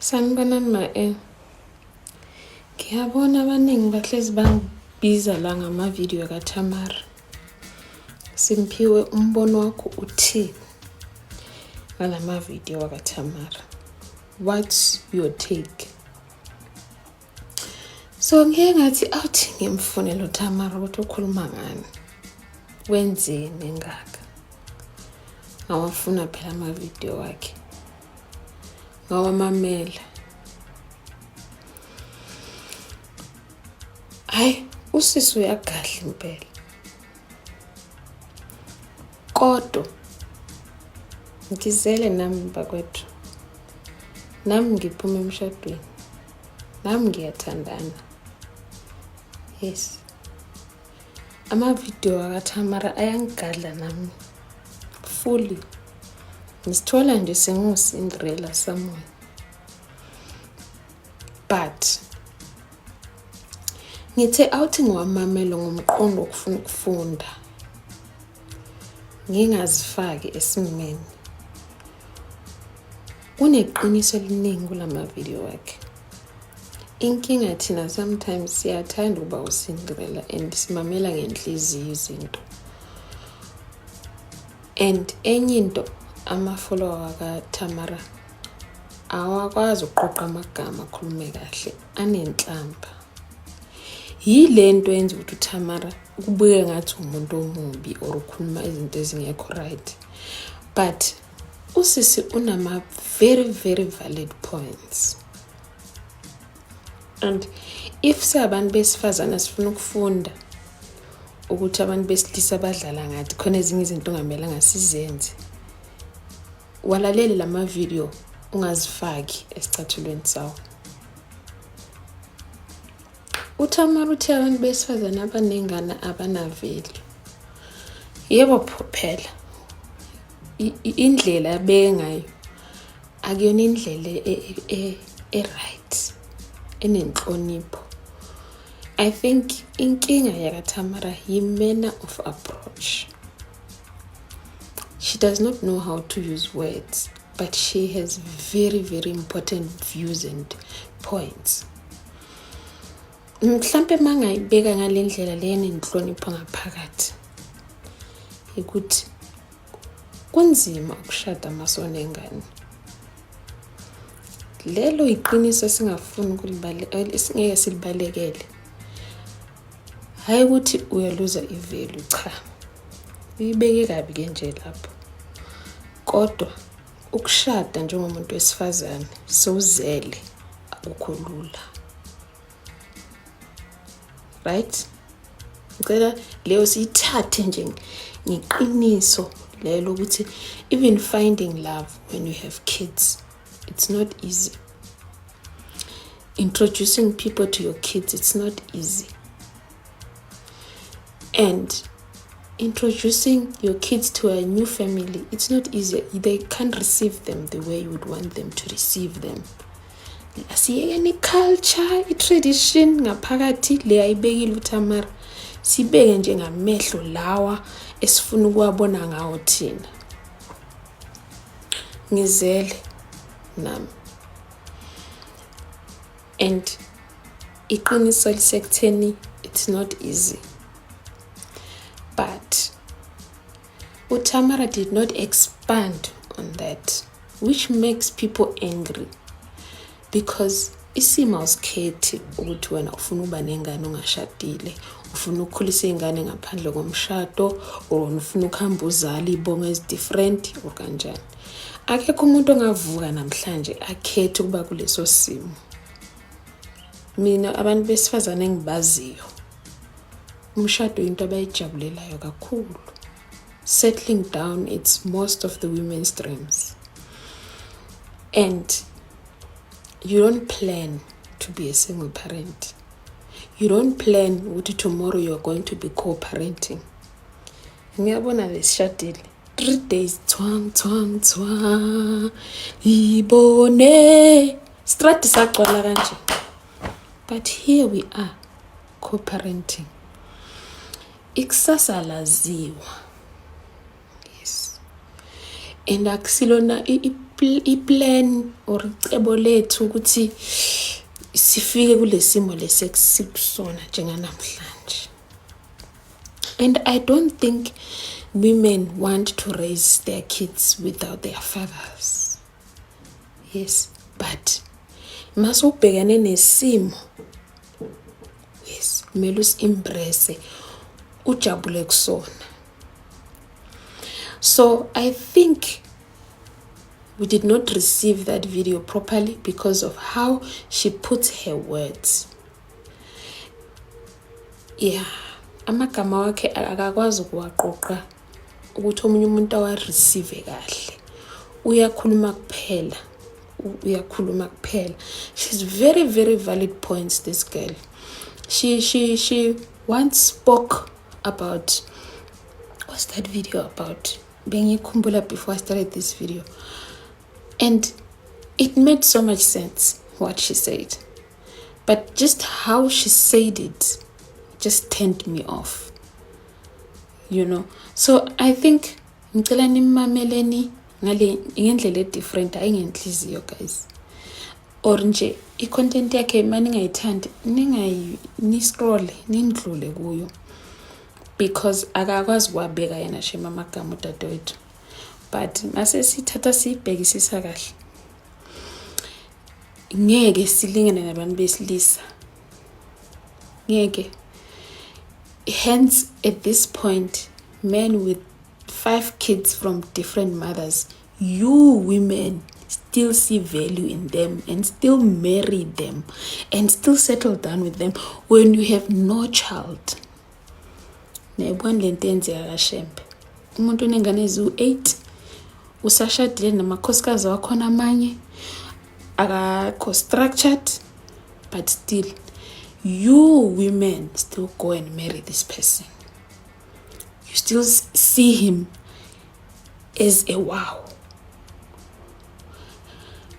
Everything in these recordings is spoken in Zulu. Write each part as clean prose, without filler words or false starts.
Sanibonani ma-e. Ngiyabona abaningi bahlezi bangibiza la ngamavidiyo kaThamara. Simphiwe, umbono wakho uthini ngala mavidiyo wakaThamara? What's your take? So ngike ngathi awuthi ngimfune lo Thamara ukuthi ukhuluma ngani. Wenzeni ngaka? Ngawafuna phela amavidiyo wakhe. Ngawamamela. Hayi, usisi uyagadla impela. Kodwa ngizele nami bakwethu. Nami ngiphuma emshadweni. Nami ngiyathandana. Yes. Amavidiyo akaThamara ayangigadla nami. Fully. Ngisithola nje sengiwu-Cinderella somewhere. But ngithe awuthi ngiwamamele ngomqondo wokufuna ukufunda. Ngingazifaki esimeni. Kuneqiniso eliningi kulama video wakhe. Inkinga thina sometimes siyathanda ukuba uCinderella and simamela ngenhliziyo izinto. And enye into, ama-follower wakaThamara awakwazi ukuqoqa amagama akhulume kahle, anenhlamba. Yile nto yenza ukuthi uThamara kubukeke ngathi umuntu omubi or ukhuluma izinto ezingekho right. But usisi unama very very valid points. And if singabantu besifazane sifuna ukufunda ukuthi abantu besilisa badlala ngathi, khona ezinye izinto ongamelanga sizenze, walalele lama video, ungazifaki esicathulweni sawo. UThamara uthe abantu besifazane abanengane abana-value. Yebo, phela indlela abeke ngayo akuyona indlela e-right, enenhlonipho. I think inkinga yakaThamara yi-manner of approach. She does not know how to use words, but she has very very important views and points. Mhlampe mangayibeka ngale ndlela le enenhlonipho ngaphakathi, ukuthi kunzima ukushada masonengane. Lelo iqiniso esingafuni esingeke silibalekele. Hhayi ukuthi uyaluza i-value, cha, uyibeke kabi ke nje lapho, kodwa ukushada njengomuntu wesifazane sewuzele akukho lula, right? Ngicela leyo siyithathe nje ngeqiniso lelo, ukuthi even finding love when you have kids, it's not easy. Introducing people to your kids, it's not easy. And introducing your kids to a new family, it's not easy. They can't receive them the way you would want them to receive them. Asiyekeni i-culture, i-tradition ngaphakathi le ayibekile uThamara, sibeke njengamehlo lawa esifuna ukuwabona ngawo thina. Ngizele nami and iqiniso lisekutheni it's not easy, but uTamara did not expand on that, which makes people angry, because isimo awusikhethi ukuthi wena ufuna ukuba nengane ungashadile, ufuna ukukhulisa iy'ngane ngaphandle komshado, or ufuna ukuhamba uzala iy'bongo ezi-different or kanjani. Akekho umuntu ongavuka namhlanje akhethe ukuba kuleso simo. Mina abantu besifazane engibaziyo, umshado into abayijabulelayo kakhulu. Settling down, it's most of the women's dreams, and you don't plan to be a single parent. You don't plan ukuthi tomorrow you are going to be co-parenting. Ngiyabona lesishadile 3 days, thwang thwang thwa, ibone strati sagcwala kanje, but here we are co-parenting. Ikusasa laziwa, yes, and akusilona i-plan. I-plan or icebo lethu ukuthi sifike kule simo lesi esikusona njenganamhlanje. And I don't think women want to raise their kids without their fathers. Yes, but mase ubhekane nesimo, yes, kumele usi-embrace, ujabule kusona. So I think we did not receive that video properly because of how she puts her words. Yeah, amagama wakhe akakwazi ukuwaqoqa ukuthi omunye umuntu awa-receive kahle. Uyakhuluma kuphela, uyakhuluma kuphela. She's very, very valid points, this girl. She once spoke about, what's that video about? Bengikhumbula before I started this video, and it made so much sense what she said, but just how she said it just turned me off. So I think ngicela nimameleni ngale ngendlela e-different, hayi ngenhliziyo, guys, or nje i-content yakhe uma ningayithandi, ningayi, ni-scroll nindlule kuyo, because akakwazi ukuwabeka yena shame amagama udadewethu. But mase sithatha siyibhekisisa kahle, ngeke silingane nabantu besilisa, ngeke. Hence at this point, men with five kids from different mothers, you women still see value in them and still marry them and still settle down with them when you have no child. Niyayibona lento eyenzeka kaShembe, umuntu onengane eziwu-8 usashadile namakhosikazi wakhona, amanye akakho structured, but still you women still go and marry this person. You still see him as a wow.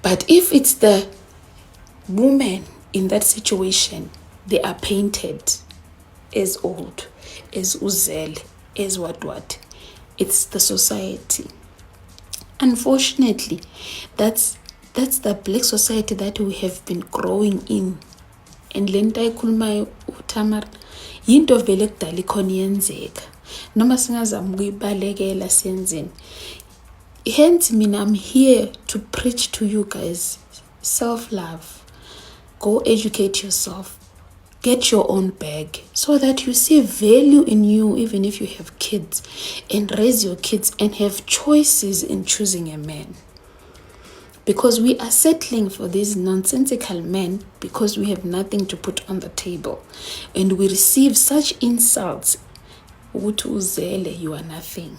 But if it's the woman in that situation, they are painted as old, as uzele, as what what. It's the society, unfortunately. That's the black society that we have been growing in. And le nto ayikhulumayo uTamara yinto vele kudala ikhona iyenzeka, noma singazama ukuyibalekela siyenzeni. Hence mina, I'm here to preach to you guys self love. Go educate yourself, get your own bag so that you see value in you, even if you have kids, and raise your kids and have choices in choosing a man, because we are settling for these nonsensical men because we have nothing to put on the table and we receive such insults ukuthi uzele, you are nothing,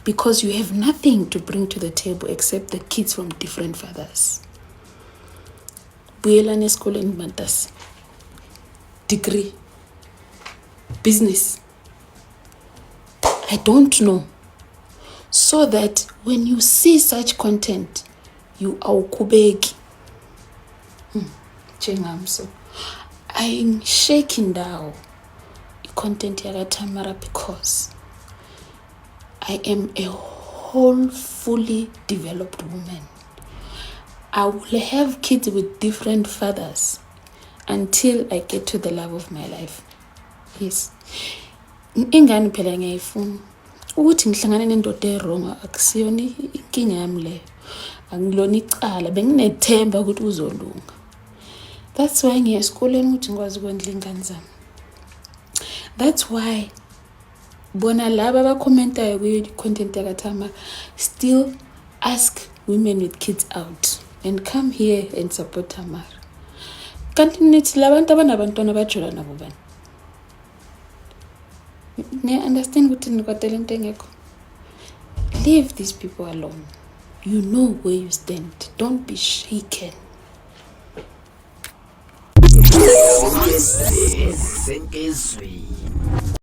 because you have nothing to bring to the table except the kids from different fathers. Buyelani esikoleni, bantasi. Degree, business, I don't know, so that when you see such content, you awukhubeki njengami. So ayingisheki ndawo i-content yakaTamara because I am a whole, fully developed woman. I will have kids with different fathers until I get to the love of my life. Yes, ingane phela ngiyayifuna. Ukuthi ngihlangane nendoda e-wrong akusiyona inkinga yami leyo, angilona icala. Benginethemba ukuthi uzolunga. That's why ngiya esikoleni, ukuthi ngikwazi ukondla iy'ngane zami. That's why bona laba abakhomentayo kwi-content yakaTamara still ask women with kids out and come here and support Tamara. Kanti nithi labantu abanabantwana bajola nabo bani? Niya-understand ukuthi nikwatela into engekho. Leave these people alone. You know where you stand. Don't be shaken. Senkezweni.